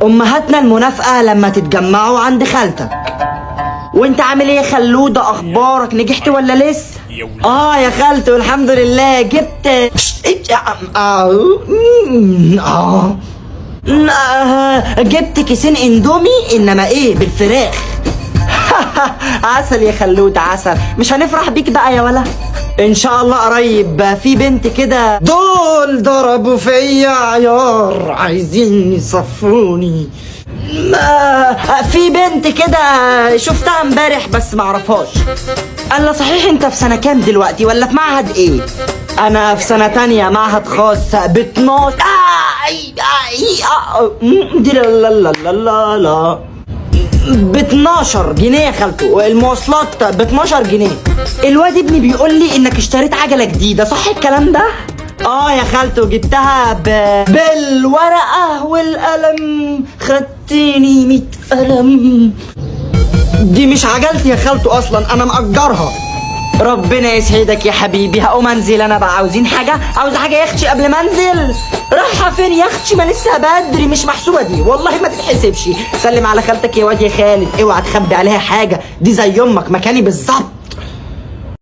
امهاتنا المنافقه لما تتجمعوا عند خالتك. وانت عامل ايه يا خلوده؟ اخبارك؟ نجحت ولا لسه؟ اه يا خالته الحمد لله جبت جبت كيسين اندومي، انما ايه بالفراخ. عسل يا خلود عسل. مش هنفرح بيك بقى يا ولا؟ ان شاء الله قريب. في بنت كده دول ضربوا فيا عيار عايزين يصفوني. ما في بنت كده شفتها امبارح بس معرفهاش. الله صحيح، انت في سنة كام دلوقتي ولا في معهد ايه؟ انا في سنة تانية معهد خاص ب 12 دي لا لا لا لا لا لا ب 12 جنيه يا خالته، المواصلات ب 12 جنيه. الواد ابني بيقول لي انك اشتريت عجله جديده، صح الكلام ده؟ اه يا خالته جبتها بالورقة والقلم، خدتني 100 قلم. دي مش عجلتي يا خالته اصلا، انا مأجرها. ربنا يسعدك يا حبيبي، هقوم انزل انا بقى. عاوزين حاجة؟ عاوز حاجة يا اختي قبل ما انزل؟ رايحة فين يا اختي؟ ما لسه بدري، مش محسوبة دي والله ما تتحسبش. سلم على خالتك يا واد يا خالد، اوعى تخبي عليها حاجة، دي زي امك مكاني بالظبط.